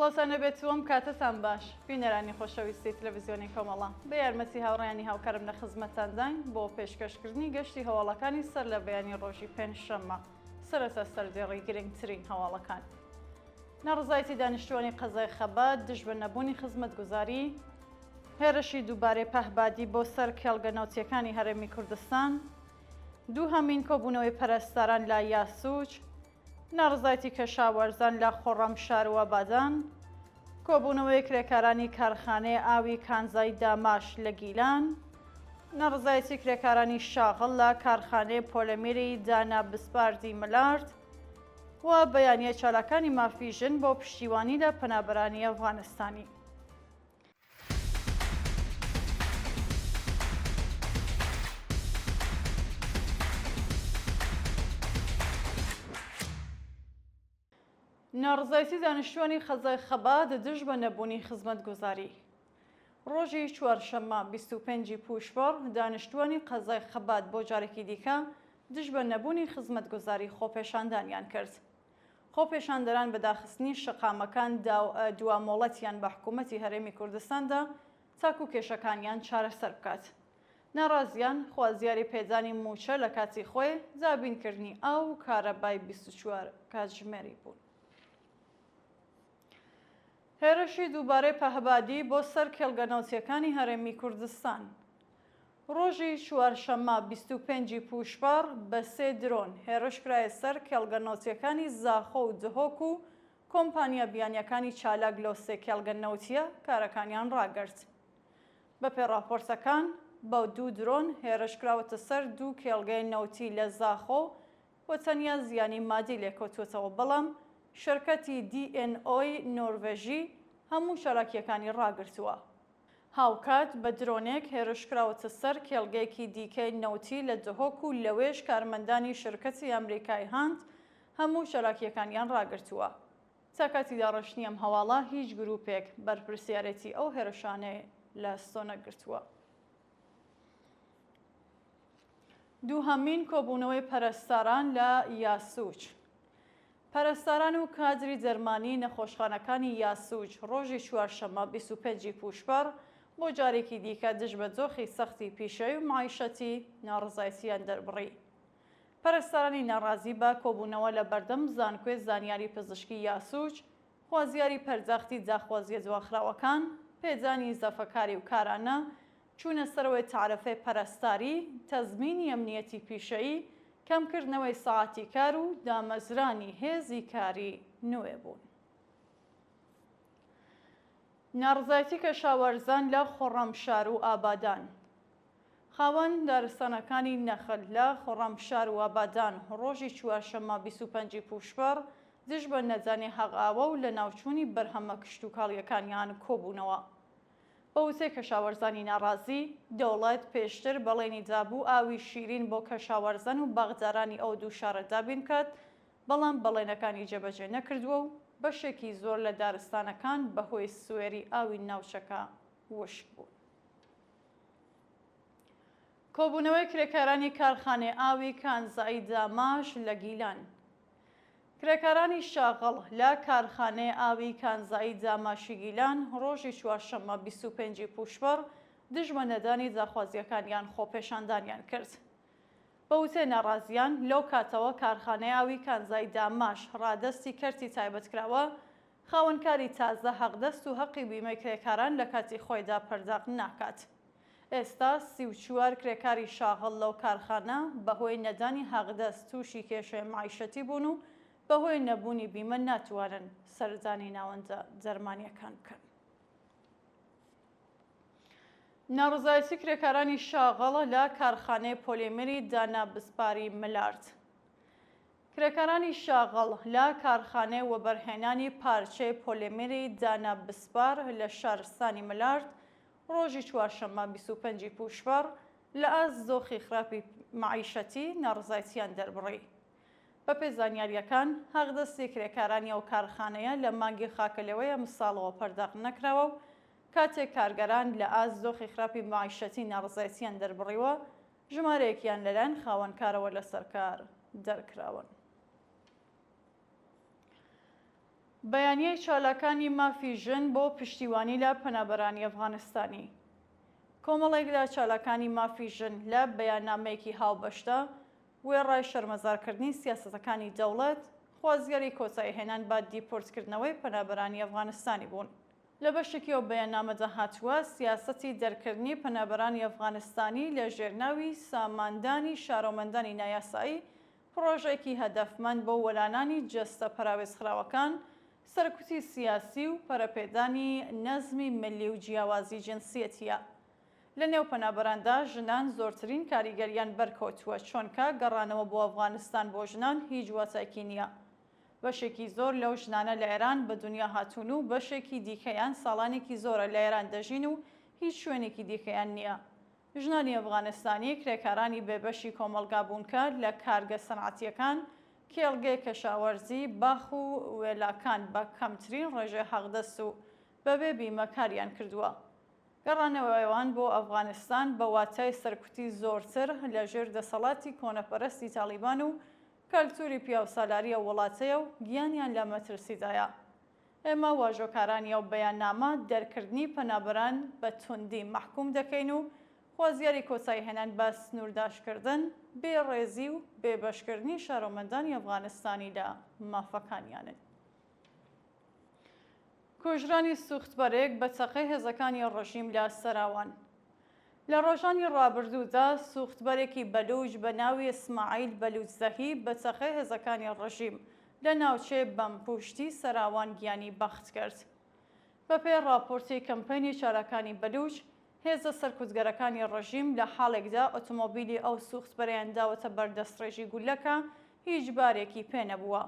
سڵاوتان لێبێت و ئەم کاتەتان باش بینەرانی خۆشەویستی تەلەڤیزیۆنی کۆمەڵە بە یارمەتی هاوڕێیانی هاوکارم لە خزمەتتانداین بۆ پێشکەشکردنی گەشتی هەواڵەکانی سەر لە بەیانی ڕۆژی پێنجشەممە سەرەتا سەردێڕی گرنگترین هەواڵەکان ناڕەزایەتی دانیشتوانی قەزای خەبات دژ بە نەبوونی خزمەتگوزاری، هێرشی دووبارەی پەهبادی بۆ سەر کێڵگە نەوتییەکانی هەرێمی کوردستان، دووهەمین کۆبوونەوەی پەرستاران لە یاسوج، ناڕەزایەتی کەشاوەرزان لە خۆڕەمشار و ئابادان، کۆبوونەوەی کرێکارانی کارخانەی ئاوی کانزای داماش لە گیلان، ناڕەزایەتی کرێکارانی شاغڵ لە کارخانەی پۆلەمیری دانا بسپاردی ملارد و بەیانیەی چالاکانی مافی ژن بۆ پشتیوانی لە پەنابەرانی ئەفغانستانی. ناڕەزایەتی دانیشتوانی قەزای خەبات دژ بە نەبوونی خزمەتگوزاری. ڕۆژی چوارشەممە 25 ی پووشپەڕ دانیشتوانی قەزای خەبات بۆ جارێکی دیکە دژ بە نەبوونی خزمەتگوزاری خۆپێشاندانیان کرد. خۆپێشاندەران بە داخستنی شەقامەکان دوا مۆڵەتیان بە حکوومەتی هەرێمی کوردستان دا تاکو کێشەکانیان چارەسەر بکات. ناڕازیان خوازیاری پێدانی مووچە لە کاتی خۆی، دابینکردنی ئاو و کارەبای 24 کاتژمێری بوون. هێرشی دووبارەی پەهبادی بۆ سەر کێڵگە نەوتییەکانی هەرێمی کوردستان. ڕۆژی چوارشەممە 25 ی پووشپەڕ بە سێ درۆن هێرش کرایە سەر کێڵگە نەوتییەکانی زاخۆ و دهۆک و کۆمپانیا بیانییەکانی چالاک لەو سێ کێڵگە نەوتییە کارەکانیان ڕاگرت. بەپێی ڕاپۆرتەکان، بە دوو درۆن هێرش کراوەتە سەر دوو کێڵگەی نەوتی لە زاخۆ و تەنیا زیانی مادی لێکەوتووەتەوە، بەڵام شرکەتی دی ئێن ئۆی نۆرڤێژی هەموو چالاکییەکانی ڕاگرتووە. هاوکات بە درۆنێک هێرش کراوەتە سەر کێڵگەیەکی دیکەی نەوتی لە دهۆک و لەوێش کارمەندانی شرکەتی ئەمریکای هاند هەموو چالاکییەکانیان ڕاگرتووە. تا کاتی داڕشتنی ئەم هەواڵە هیچ گرووپێک بەرپرسیارێتی ئەو هێرشانەی لە ئەستۆ نەگرتووە. دووهەمین کۆبوونەوەی پەرستاران لە یاسوج. پەرستاران و کادری دەرمانی نەخۆشخانەکانی یاسوج ڕۆژی چوارشەممە 25 ی پووشپەڕ بۆ جارێکی دیکە دژ بە دۆخی سەختی پیشەیی و مەعیشەتی ناڕەزایەتییان دەربڕی. پەرستارانی ناڕازی بە کۆبوونەوە لە بەردەم زانکۆی زانیاری پزیشکی یاسوج، خوازیاری پەرداختی داخوازییە دواخراوەکان، پێدانی زەفەکاری و کارانە، چوونە سەرەوەی تەعرەفەی پەرستاری، تەزمینی ئەمنیەتی پیشەیی، کەمکردنەوەی سەعاتی کار و دامەزرانی هێزی کاری نوێ بوون. ناڕەزایەتی کەشاوەرزان لە خۆڕەمشار و ئابادان. خاوەن دارستانەکانی نەخل لە خۆڕەمشار و ئابادان ڕۆژی چوارشەممە 25 ی پووشپەڕ دژ بە نەدانی حەقئاوە و لەناوچوونی بەرهەمە کشتوکاڵییەکانیان کۆبوونەوە. بە وتەی کەشاوەرزانی ناڕازی، دەوڵەت پێشتر بەڵێنی دابوو ئاوی شیرین بۆ کەشاوەرزان و باخدارانی ئەو دوو شارە دابین بکات، بەڵام بەڵێنەکانی جێبەجێ نەکردووە و بەشێکی زۆر لە دارستانەکان بەهۆی سوێری ئاوی ناوچەکە وشک بوون. کۆبوونەوەی کرێکارانی کارخانەی ئاوی کانزایی داماش لە گیلان. کرێکارانی شاغڵ لە کارخانەی ئاوی کانزایی داماشی گیلان ڕۆژی چوارشەممە 25 ی پووشپەڕ دژ بە نەدانی داخوازییەکانیان خۆپێشاندانیان کرد. بە وتەی ناڕازیان، لەو کاتەوە کارخانەی ئاوی کانزای داماش ڕادەستی کەرتی تایبەت کراوە، خاوەنکاری تازە حەقدەست و هەقی بیمەی کرێکاران لە کاتی خۆیدا پەرداخت ناکات. ئێستا 34 کرێکاری شاغڵ لەو کارخانە بەهۆی نەدانی حەقدەست تووشی کێشەی مەعیشەتی بوون و بەهۆی نەبوونی بیمە ناتوانن سەردانی ناوەندە دەرمانییەکان بکەن. ناڕەزایەتی کرێکارانی شاغڵ لە کارخانەی پۆلیمری دانا بسپاری ملارد. کرێکارانی شاغڵ لە کارخانەی وەبەرهێنانی پارچەی پۆلیمری دانا بسپار لە شارستانی ملارد ڕۆژی چوارشەممە 25 ی پووشپەڕ لە ئاست دۆخی خراپی مەعیشەتی ناڕەزایەتییان دەربڕی. بەپێی زانیارییەکان، حەقدەستی کرێکارانی ئەو کارخانەیە لە مانگی خاکەلێوەی ئەمساڵەوە پەرداخت نەکراوە و کاتێک کارگەران لە ئاست دۆخی خراپی مەعیشەتی ناڕەزایەتییان دەربڕیوە، ژمارەیەکیان لەلایەن خاوەنکارەوە لەسەر کار دەرکراون. بەیانیەی چالاکانی مافی ژن بۆ پشتیوانی لە پەنابەرانی ئەفغانستانی. کۆمەڵێک لە چالاکانی مافی ژن لە بەیاننامەیەکی هاوبەشدا وێڕای شەرمەزارکردنی سیاسەتەکانی دەوڵەت، خوازیاری کۆتاییهێنان بە دیپۆرتکردنەوەی پەنابەرانی ئەفغانستانی بوون. لە بەشێکی ئەو بەیاننامەدا هاتووە، سیاسەتی دەرکردنی پەنابەرانی ئەفغانستانی لە ژێر ناوی ساماندانی شارۆمەندانی نایاسایی، پڕۆژەیەکی هەدەفمەند بۆ وەلانانی جەستە پەراوێزخراوەکان، سەرکوتی سیاسی و پەرەپێدانی نەزمی ملی و جیاوازی جنسیەتییە. لە نێو پەنابەراندا ژنان زۆرترین کاریگەریان بەرکەوتووە، چۆنکە گەڕانەوە بۆ ئەفغانستان بۆ ژنان هیچ واتایەکی نییە. بەشێکی زۆر لەو ژنانە لە ئێران بە دونیا هاتوون و بەشێکی دیکەیان ساڵانێکی زۆرە لە ئێران دەژین و هیچ شوێنێکی دیکەیان نییە. ژنانی ئەفغانستانی کرێکارانی بێبەشی کۆمەڵگا بوون کە لە کارگە سەنعەتییەکان، کێڵگەی کەشاوەرزی، باخ و وێلاکان بە کەمترین ڕێژەی حەقدەست و بەبێ بیمە کاریان کردووە. گەڕانەوەیان بۆ ئەفغانستان بە واتای سەرکوتی زۆرتر لە ژێر دەسەڵاتی کۆنەپەرستی تاڵیبان و کەلتوری پیاوسالاری ئەو وڵاتەیە و گیانیان لە مەترسیدایە. ئێمە واژۆکارانی ئەو بەیاننامە دەرکردنی پەنابەران بە توندی مەحکوم دەکەین و خوازیاری کۆتاییهێنان بە سنوورداشکردن، بێ ڕێزی و بێبەشکردنی شارۆمەندانی ئەفغانستانی لە مافەکانیانن. کوژرانی سوختبەرێک بە تەقەی هێزەکانی ڕژیم لە سەراوان. لە ڕۆژانی ڕابردوودا سوختبەرێکی بەلووچ بە ناوی ئیسماعیل بەلووچزەهی بە تەقەی هێزەکانی ڕژیم لە ناوچەی بەمپوشتی سەراوان گیانی بەخت کرد. بەپێی ڕاپۆرتی کەمپەینی چالاکانی بەلووچ، هێزە سەرکوتگەرەکانی ڕژیم لە حاڵێکدا ئۆتۆمۆبیلی ئەو سوختبەرەیان داوەتە بەر دەستڕێژی گوللە کە هیچ بارێکی پێ نەبووە.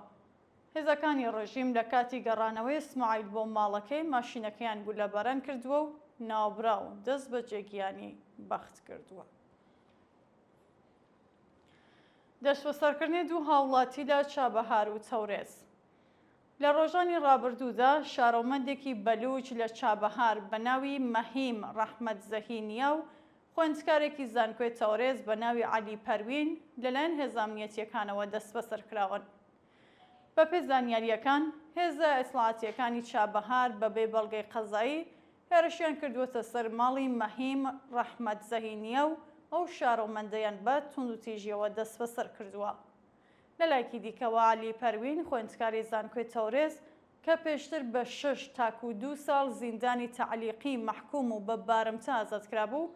هێزەکانی ڕێژیم لە کاتی گەڕانەوەی ئیسماعیل بۆ ماڵەکەی ماشینەکەیان گوللەباران کردووە و ناوبراو دەستبەجێ گیانی بەخت کردووە. دەستبەسەرکردنی دوو هاوڵاتی لە چابەهار و تەورێز. لە ڕۆژانی ڕابردوودا شارۆمەندێکی بەلووچ لە چابەهار بە ناوی مەهیم ڕەحمەت زەهینیا و خوێندکارێکی زانکۆی تەورێز بە ناوی عەلی پەروین لەلایەن هێزە ئەمنیەتییەکانەوە دەستبەسەر کراون. بەپێی زانیارییەکان، هێزە ئیتڵاعاتییەکانی چابەهار بەبێ بەڵگەی قەزایی هێرشیان کردووەتە سەر ماڵی مەهیم ڕەحمەت زەهینییە و ئەو شارۆمەندەیان بە توندوتیژییەوە دەستبەسەر کردووە. لەلایەکی دیکەوە عەلی پەروین، خوێندکاری زانکۆی تەورێز کە پێشتر بە شەش تاکوو دوو ساڵ زیندانی تەعلیقی مەحکووم و بە بارمتە ئازاد کرابوو،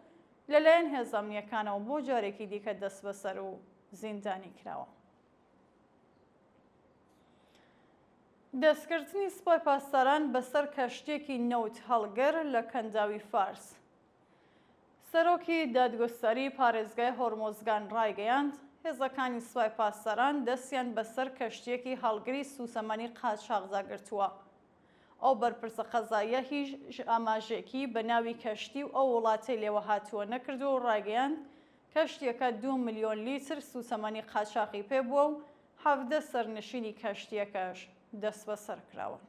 لەلایەن هێزە ئەمنییەکانەوە بۆ جارێکی دیکە دەستبەسەر و زیندانی کراوە. دەستکردنی سوپای پاسداران بەسەر کەشتییەکی نەوت هەڵگر لە کەنداوی فارس. سەرۆکی دادگوستەری پارێزگای هۆرمۆزگان ڕایگەیاند، هێزەکانی سوپای پاسداران دەستیان بەسەر کەشتییەکی هەڵگری سووتەمەنی قاچاخدا گرتووە. ئەو بەرپرسە قەزاییە هیچ ئاماژەیەکی بە ناوی کەشتی و ئەو وڵاتەی لێوە هاتووە نەکردووە و ڕایگەیاند، کەشتییەکە دوو ملیۆن لیتر سووتەمەنی قاچاخی پێ بووە و 17 سەرنشینی کەشتییەکەش دەستبەسەر کراون.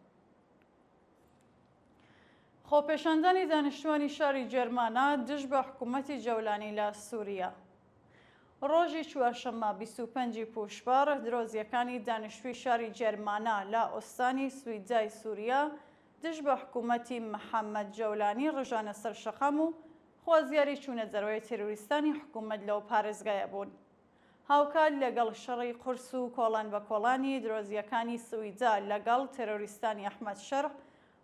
خۆپێشاندانی دانیشتوانی شاری جێرمانا دژ بە حکوومەتی جەولانی لە سووریا. ڕۆژی چوارشەممە 25 ی پووشپەڕ، درۆزییەکانی دانیشتووی شاری جێرمانا لە ئوستانی سویدای سووریا دژ بە حکوومەتی محەممەد جەولانی ڕژانە سەر شەقام و خوازیاری چوونە دەرەوەی تێرۆریستانی حکوومەت لەو پارێزگایە بوون. هاوکات لەگەڵ شەڕی قورس و کۆڵان بە کۆڵانی درۆزییەکانی سویدا لەگەڵ تێرۆریستانی ئەحمەد شەرع،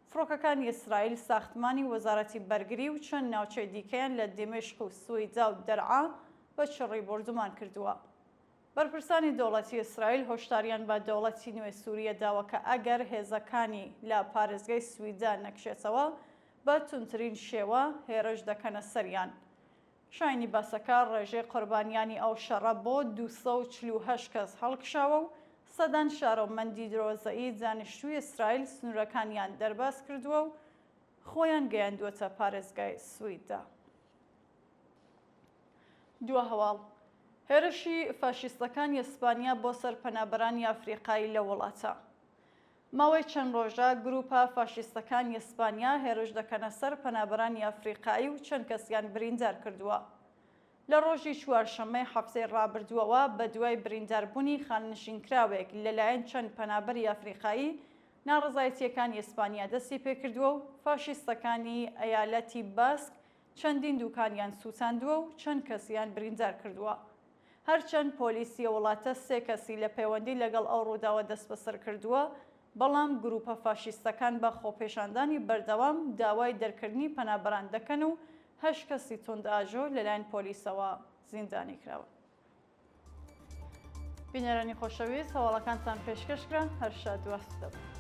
فڕۆکەکانی ئیسرائیل ساختمانی وەزارەتی بەرگری و چەند ناوچەی دیکەیان لە دیمەشق و سویدا و دەرعا بە چڕی بۆردومان کردووە. بەرپرسانی دەوڵەتی ئیسرائیل هۆشداریان بە دەوڵەتی نوێ سوریە داوە کە ئەگەر هێزەکانی لە پارێزگای سویدا نەکشێتەوە بە توندترین شێوە هێرش دەکەنە سەریان. شایانی باسە کە ڕێژەی قوربانیانی ئەو شەڕە بۆ 248 کەس هەڵکشاوە و سەدان شارۆمەندی درۆزەیی دانیشتووی ئیسرائیل سنوورەکانیان دەرباز کردووە و خۆیان گەیاندووەتە پارێزگای سویدا. دوا هەواڵ، هێرشی فاشیستەکانی ئیسپانیا بۆ سەر پەنابەرانی ئەفریقایی لەو وڵاتە. ماوەی چەند ڕۆژە گروپە فاشیستەکانی ئیسپانیا هێرش دەکەنە سەر پەنابەرانی ئەفریقایی و چەند کەسیان بریندار کردووە. لە ڕۆژی چوارشەممەی هەفتەی ڕابردووەوە بەدوای برینداربوونی خانەنشینکراوێک لەلایەن چەند پەنابەری ئەفریقایی، ناڕەزایەتییەکانی ئیسپانیا دەستی پێکردووە و فاشیستەکانی ئەیالەتی باسک چەندین دوکانیان سووتاندووە و چەند کەسیان بریندار کردووە. هەرچەند پۆلیسی ئەو وڵاتە سێ کەسی لە پەیوەندی لەگەڵ ئەو ڕووداوە دەستبەسەر کردووە، بەڵام گرووپە فاشیستەکان بە خۆپێشاندانی بەردەوام داوای دەرکردنی پەنابەران دەکەن و هەشت کەسی توندئاژۆ لەلایەن پۆلیسەوە زیندانی کراون. بینەرانی خۆشەویست هەواڵەکانتان پێشکەش کرا، هەر شاد و ئاسوودە بن.